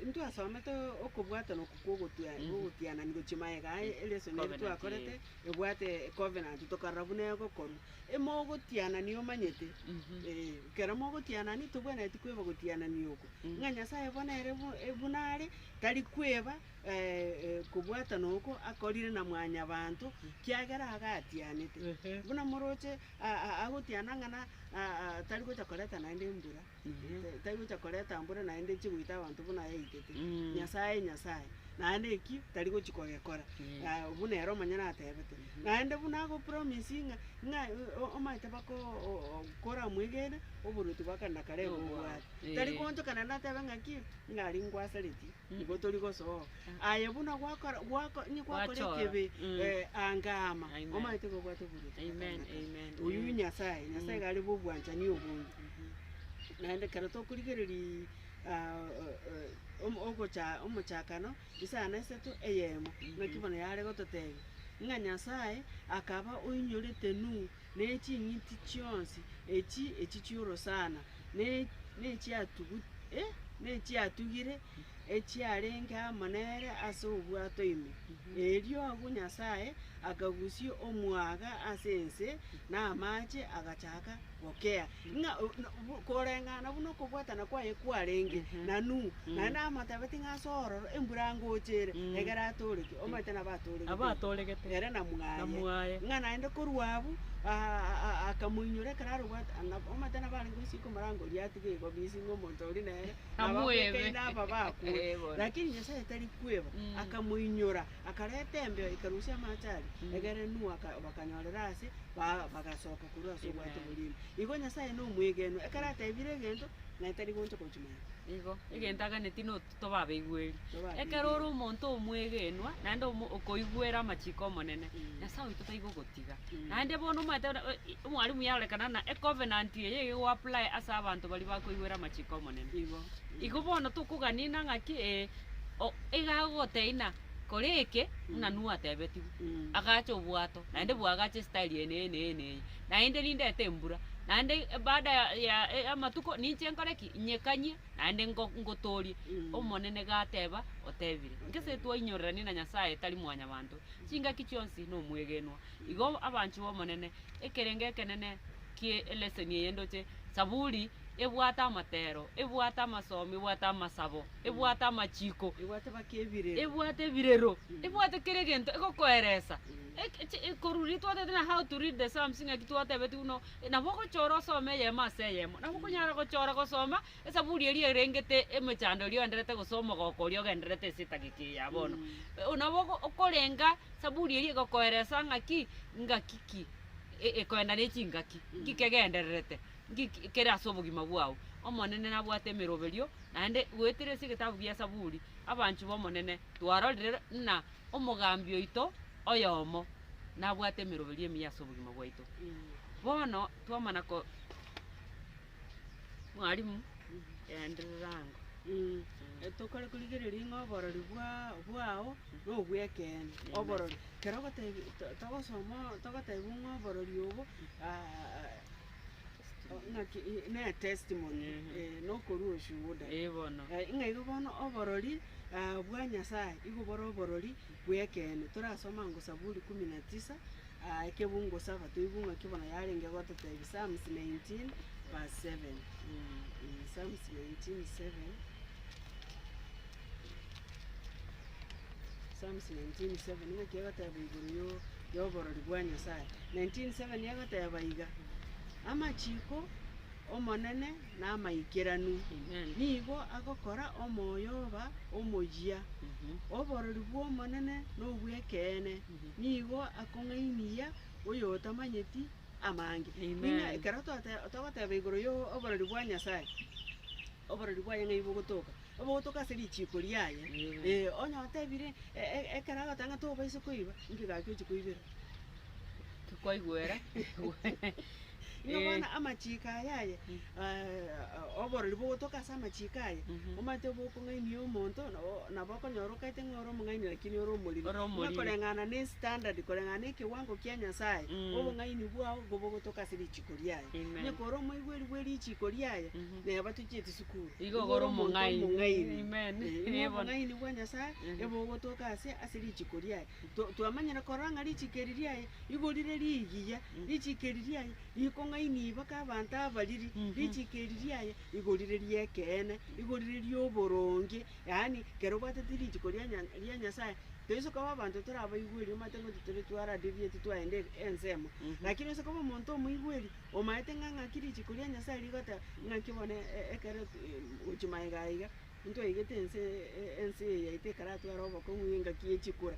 ntwasomete okobwatana oko kwa ogotia ogotianani gochia magega aye elesson eri Covenant, twakorete, ebwate covenant tokarora buna egokorwa. Emogotianania omanyete, ekero mogotianani tobwenereti kweba gotianania oko, ng'a Nyasaye bono ere buna are, tari kweba kobwatana oko akorire na mwanyabanto, kiagera agatianete. Buna moroche agotiana ng'a na tari gocha koreta naende embura, tari gocha koreta mbura naende eche goita abanto buna yaitete. Nyasaye Nyasaye, naende eki tari gochi kogekora, buna ere omonyene atebete. Naende buna agopromise ng'a ng'a omanyete baka koramwegene, oboruoti bwa kare na kare obwate. Tari goonchoka naende atebe ng'aki, ng'a aria ngwasaretie, igo tori gosoa. Aye buna gwakora gwako onye gwakora Gwachora. ekebe angama, Amen. omanyete igo obwate oboruoti bwa kare Amen, na kare. amen. Oywo Nyasaye, Nyasaye iga are bwa obwanchani obonge. Naende ekero tokorigereria ogocha omochakano, isano esato eyemo, naki bono yare gototebia, ng'a Nyasaye akaba oinyorete Nuhu ne ching'iti chionsi echi echi chi'orosana, ne nechiatugu nechiatugire echiarenge amo nere ase obwato ime. Erio agwo Nyasae akagusia omwaga ase ense, na amache agachaka gokea. Ng'a koreng'ana buna okobwatana kwaye kwarenge na Nuhu, naende amotebetie ng'a ase ororo embura ngocha ere, egere atooreke, omanyete nabo atoregete. Nabo atoregete. Ere na mwaye. Na mwaye. Ng'a naende korwa abwo, akamoinyora ekero arobwate omanyete nabo arenge gosika omorango oria atige igo missing omonto oria nere, Amwebe. nababwekaine aba bakure. Eh, bono. Lakini Nyasaye tari kweba, akamoinyora, akareta embeo ekarusia amache aria, egere Nuhu aka bakanyorera ase, ba bagasoka korwa ase obwato Amen. boria ime. Igo Nyasaye nomwegenwa, ekero atebire egento, naye tari goncha gochia magega. Igo, egento aganeti no tobe abaigweri. Tobe Ekero ore abaigweri. omonto omwegenwa, naende omo okoigwera amachiko omonene, Nyasaye oito taigogotiga. Naende bono omanyete buna omwalimu yarorekana ng'a ecovenant eye iga ego apply ase abanto baria bakoigwera amachiko omonene. Igo. Igo bono tokogania ng'a ng'aki ee, o iga agogotebia ng'a kora eke buna Nuhu atebetigwe, agacha obwato, naende bwagacha estyle eye na eye na eye na eye, naende nindete embura, naende baada ya ya amatuko ninche nkore ki? Nyekanyie naende ngo ngotorie. Omonene gateba, otebire. Gese twainyorerania na Nyasaye tari mwanyabanto, chingaki chionsi nomwegenwa. Igo abanchwa b'Omonene, ekerengo ekenene kie eleseni eye ndoche, Saburi ebwate amatero, ebwate amasomo, ebwate amasabo, ebwate amachiko, Ebwate baka ebirero. ebwate ebirero, ebwate kera egento egokoeresa. Eke chi korwa riria twatebete ng'a how to read the psalms ng'aki twatebetigwe buna nabo ogochora osome eyemo ase eyemo, nabo okonyara gochora gosoma esaburi eria erengete emechando eria oenderete gose omogoko oria ogendererete ase etageka eye ya bono. Nabo ogo okorenga saburi eria egokoeresa ng'aki, ngaki ki ekoenda ne chingaki, nki kegendererete, nki kere ase obogima bwao. Omonene nabwate emeroberio, naende goetera ase egetabu gia Saburi, abanchwa b'Omonene twarorire ng'a omogambi oito oyomo nabwate emeroberio emiya ase obogima bwaito. Bono twamana ko mwalimu, genderera ango. Tokore korigereria ng'a oborori bwa bwao na obwa ekeene, oborori. Ekero ogotebi to- togosoma togotebiwa ng'a oborori obo ng'aki na etestimony na okorwa oshuhuda. Ee bono. Ng'a igo bono oborori bwa Nyasaye, igo bore oborori bwa ekeene. Torasoma ango Zaburi kumi na tisa, ekebungo saba toigwe ng'aki bono yarenge gototebia Psalms 19 verse 7, Psalms 19 7. Psalms 19:7 ng'aki egoteba igoro yo yoborori bwa Nyasaye. 19:7 egoteba iga, Amachiko 'Omonene namaikeranu, Amen. nigo agokora omoyo oba omoyia. Oborori bw'Omonene nobw'ekeene, nigo akong'ainia oyotamanyeti amange. Amen. Ng'a ekero twate togoteba igoro yo oborori bwa Nyasaye, oborori bwaye ng'ai bogotoka? Obogotoka ase richiiko riaye, ee, onye otebire ekero agoteba ng'a tobaisa koiba, inki gaki ochia koibera? Tikwaigwera. Ng'a Eh. bono amachiko aya aye, Mm. oborori bogotoka ase amachiko aye, Mhm. omanyete bokong'ainia omonto, nabo nabo okonyora okaete ng'a ore omong'aini lakini ore omoriri. Ore Ng'a omoriri. koreng'ana na estandard, koreng'ana na ekewango kia Nyasaye, Mm. obong'aini bwao nigo bogotoka ase richiko riaye. Amen. Onye kore omoigweri bwe richiko riaye, Mhm. neba tochieti sukuru, Igo igo ore ore omonto omong'aini. omong'aini. Amen. Eh, ng'a Eh, bono. obong'aini bwa Nyasaye, Mhm. ebogotoka ase ase richiko riaye. To- Twamanyire korora ng'a richiko eri riaye, igo rire rigiya, richiko eri riaye rikong'ainia mpaka abanto abariri, Mhm. richiko eri riaye igo rire ri'ekeene, igo rire ri'oboronge, yaani ekero obwatete richiko ria nya ria Nyasaye, toisa koba abanto torabaigweri omanyete ng'a tore twaradeviate twaenda ensemo, Mhm. lakini ase koba omonto omoigweri, omaete ng'a ng'aki richiko ria Nyasaye rigoteba, ng'aki bono ekero gochia magega aiga, Ntwaigete ense ense eye yaito ekaratwara obokong'u engaki ye chikura,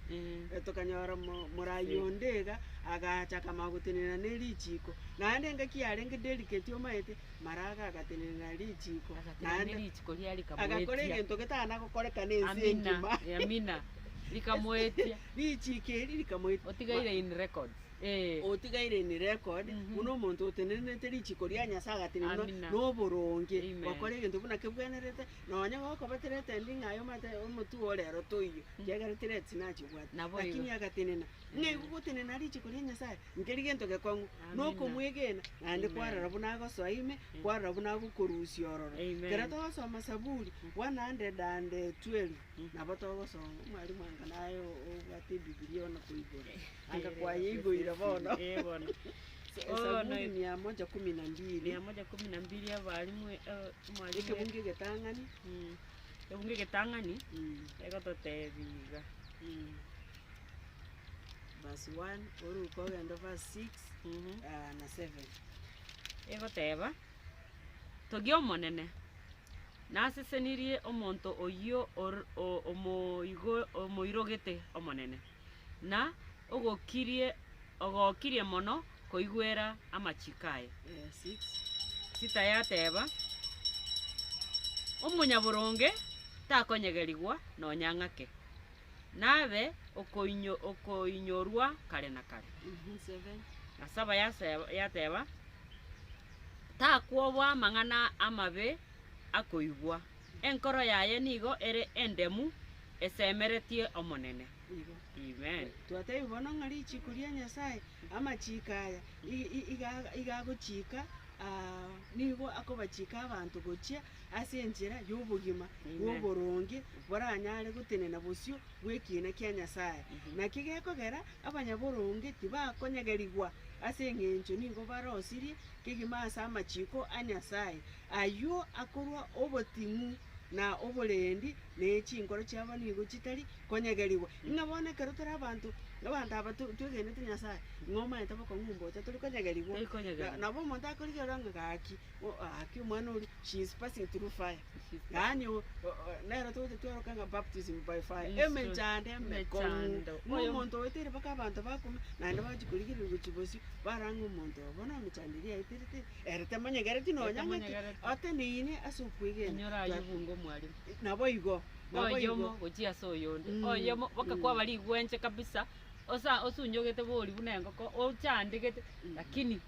tokanyora mo morai onde iga, agacha akamanya gotenena ne richiko, naende engaki yarenge delicate omaete, mara iga agatenena na richiko, Agatenena naende richiko riaye agakora rikamoetia. egento getana gokorekana ense Amina, engima. amina, rikamoetia. Richiko eri rikamoetia. Otigaire in records. Eh. Otigaire in record, Mhm. buna omonto otenenerete richiko ria Nyasae agatenenwa Amina. noboronge, Amen. gokora egento buna kebwenerete, nonya gokobaterete endi ng'a aye omanyete omotwe oo rero toiyo, ekiagera tireti nachibwate. Nabo igo. Lakini agatenena, ng'a igo gotenena richiko ria Nyasae, nkeri gento gekong'u, Amina. nokomwegena, naende Amen. kwarora buna agosoa ime, kwarora buna agokorusia ororo. Amen. Ekero togosoma Saburi 112, Nabo togosoma, omwalimu anga naye obwate ebibilia ona koigora, anga kwayeigoire bono. Eh, bono. Esaburi mia moja kumi na mbili. Mia moja kumi na mbili abalimu eh, omwalimu Ekebungo egetang'ani. Ekebungo egetang'ani Mm, egototebia iga. Verse 1 oruke ogende verse 6 ah, na 7. Egoteba, Togia Omonene, Nasesenirie omonto oyio omoirogete Omonene, na ogokirie ogokirie mono koigwera amachiko aye. Sita yateba, Omonyaboronge takonyegerigwa nonya ng'ake, nabe okoinyorwa kare na kare. Na saba yateba, Takwoboa amang'ana amabe akoigwa, enkoro yaye nigo ere endemu esemeretie Omonene. Igo. Amen. Twatebiwa bono ng'a richiko ria Nyasae, amachiko aya, i- i- iga iga agochika nigo akobachika abanto gochia ase enchera y'obogima Amen. bw'oboronge boranyare gotenena bosio bw'ekiina kia Nyasae. Naki gekogera abanyaboronge tibakonyegerigwa ase engencho nigo barosirie kegima ase amachiko a Nyasae, ayio akorwa oboting'u na oborendi, ne chinkoro chiabo nigo chitari konyegerigwa. Ng'a bono ekero tore abanto, abanto aba twegenete Nyasae, ng'a omanyete bokong'u mbocha tori konyegerigwa. Tori konyegerigwa. Nabo omonto akorigerera ng'a gaki, gaki omwana oria, she is passing through fire. Yaani nero togocha twaroka ng'a baptism by fire, Yes, emechando emekong'u, emechando. ng'a Oyo- omonto oeteire mpaka abanto bakome, naende bachi korigereria gochia bosio, barora ng'a omonto oyo bono emechando eria yaeterete, ere tamonyegereti nonya ng'aki, Tamonyegereti. ateneine ase okwegena. Inyora aywo bunga omwalimu. Naboigo, naboigo. Oyomo gochia ase oyonde, Mm, oyomo mpaka mm. kwaba rigwenche kabisa, osa osunyogete bori buna engoko, ochandegete, lakini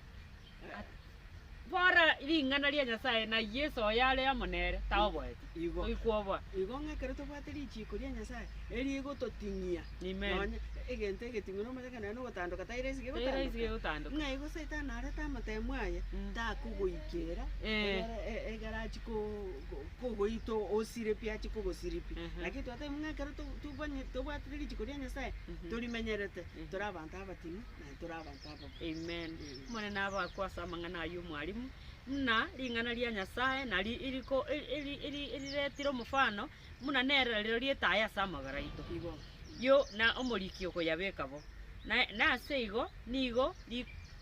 Bora ring'ana ria Nyasae na Yeso oyo are amo nere, taoboeti. Igo. Toikwoboa. Igo ng'a ekero tobwate richiiko ria Nyasae, erigototing'ia, Amen. nonye egento egeting'u nomanyete ng'a nonye na ogotandoka tari rahisi Tari rahisi gegotandoka. gegotandoka. Ng'a igo Saitani arete amatemo aye, takogoikera, Eh. egere e- egere achie ko- ko- kogoita osire pi achie kogosiria pi. Mhm. Lakini twateba ng'a ekero to- tobanye tobwatete richiko ria Nyasae, torimenyerete, tore abanto abating'u, naende tore abanto ababe. Amen. Omonene abakwe ase amang'ana ayio omwalimu, buna ring'ana ria Nyasae nari iriko riretire omofano, buna nere rirorio etaya ase amagoro aito. Igo. Yo na omoriki okoyabeka bo. Na nase igo nigo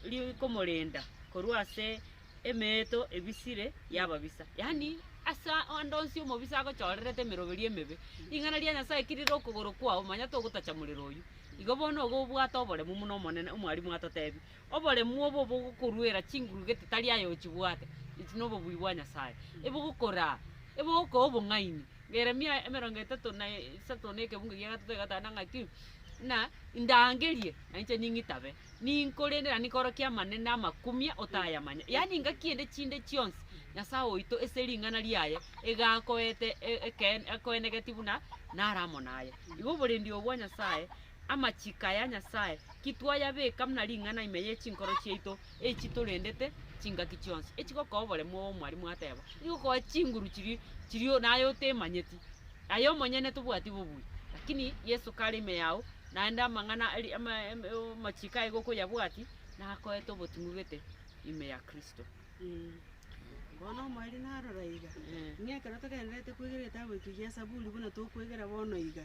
rikomorenda korwa ase emeeto ebisire y'ababisa. Yaani ase ande onsi omobisa agochorerete emeroberio emebe, ring'ana ria Nyasae ki rire okogoro kwao, manya togotacha morero oyio. Igo bono igo obwate oboremu buna Omonene omwalimu atotebie. Oboremu obo bogokoruera chinguru gete tari aye ochibwate, echi nobobui bwa Nyasae. Ebogokoraa, ebogokoa obong'aini. Yeremia emerongo etato na isato na ekebungo gia gatato egatana ng'aki, Ng'a indangerie, na inche ning'itabe, ninkorende na ninkorokie amanene amakumia otayamanya. Yaani engaki ende chinde chionsi, Nyasae oito ase ring'ana riaye, iga akoete e- ekeene akoenegeti buna nare amo naye. Igo oborendi obo bwa Nyasae, amachiko aya a Nyasae, ki twayabeka buna ring'ana ime ye chinkoro chiaito, echi torendete chingaki chionsi. Echigokoa oboremu obo omwalimu ateba, echigokoa chinguru chiria chiria naye otemanyeti. Aye omonyene tobwati bobui, lakini Yeso kare ime yao, naende amang'ana ari ama amachiko aye gokoyabwati, nakoete oboting'u gete ime ya Kristo. Bono omoerio narora iga, ng'a ekero togendererete kwegera egetabu eke gia Saburi buna tokwegera bono iga,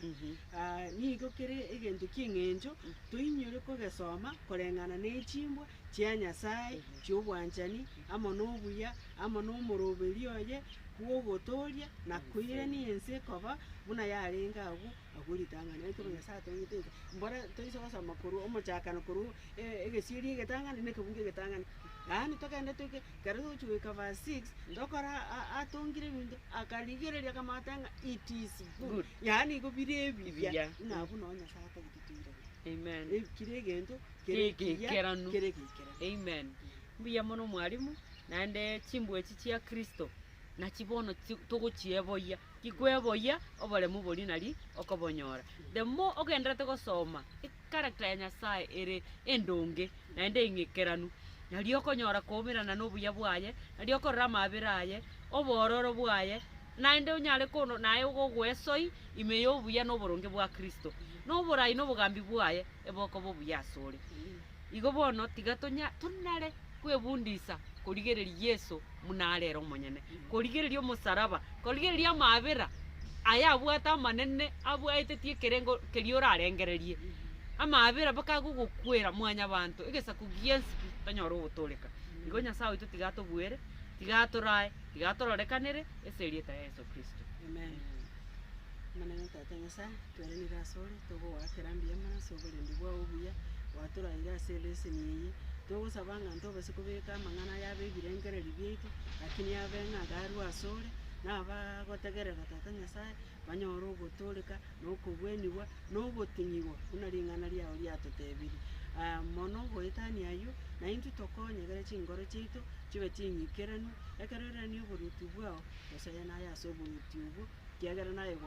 nigo kere egento kia eng'encho toinyore kogesoma koreng'ana ne chimbwa chia Nyasaye, chia obwanchani, amo na obuya, amo na omoroberi oye bw'ogotoria na koirania ense ekoba buna yarenge agwo agwo ritang'ani. Ekero Nyasaye atongete ense, mbora toise gosoma korwa omochakano korwa egesieri egetang'ani na ekebungo egetang'ani, yaani togende toike ekero togochia goika verse six, tokora a- atongire ebinto akarigereria akamanya ng'a it is good, Good. yaani igo bire ebiya, Ebiya. buna abwo noo Nyasaye atagete toirane. Amen. Kera egento kere ekiya, Kegeikeranu. kere egeikeranu. Amen. Mbuya mono mwalimu, naende chimbwa echi chia Kristo, nachi bono chi togochieboyia, tikweboyia oboremu boria nari okobonyora. The more ogendererete gosoma, echaracter ya Nyasaye ere endonge naende eng'ikeranu, nario okonyora koumerana na obuya bwaye, nario okorora amabera aye, oboororo bwaye, naende onyare kono naye ogogoesoi ime ya obuya na oboronge bwa Kristo, na oborai na obogambi bwaye ebokoba obuya asore. Igo bono tiga tonya tonare kwebundisa korigereria Yeso buna are ere omonyene, korigereria omosaraba, korigereria amaabera aya abwate amanene abwaetetie ekerengo keria orarengererie. Amaabera mpaka agogokwera mwanyabanto, egesaku giensi pi tonyore ogotooreka. Igo Nyasae oito tiga atobuere, tiga atorae, tiga atororekanere ase erieta ria Yeso Kristo. Amen. Omonene Tata Nyasae, tweranire asore, togogoakera mbuya mono ase oborendi bwao obuya, gwatoraire ase eleseni eye, togosaba ng'a ntobase kobeka amang'ana aya abe ebirengereri biaito, lakini abe ng'a iga arwe asore, na abagotegerera Tata Nyasae, banyore ogotooreka, na okobwenigwa, na ogoting'igwa buna ring'ana riao riatotebirie. Mono goetania ayio, naintwe tokonyegere chinkoro chiaito, chibe ching'ikeranu, ekero eranie oboruoti bwao, tosoe naye ase oboruoti obwo. Ekiagera naye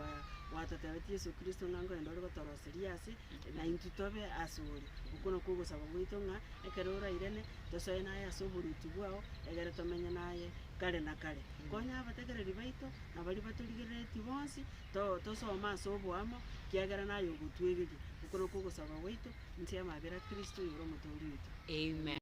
gwatotebetie Yeso Kristo ng'a nkorende ore gotoroseria ase, na intwe tobe asore. Okwo nakwo ogosaba gwaito ng'a ekero orairane, tosoe naye ase oboruoti bwao, egere tomenye naye kare na kare. Konya abategereri baito, na baria batorigereretie bonsi, to tosome ase oboamo, ekiagera naye ogotwegeria. Okwo nakwo ogosaba gwaito, inse y'amabera a Kristo oyore omotoori oito. Amen.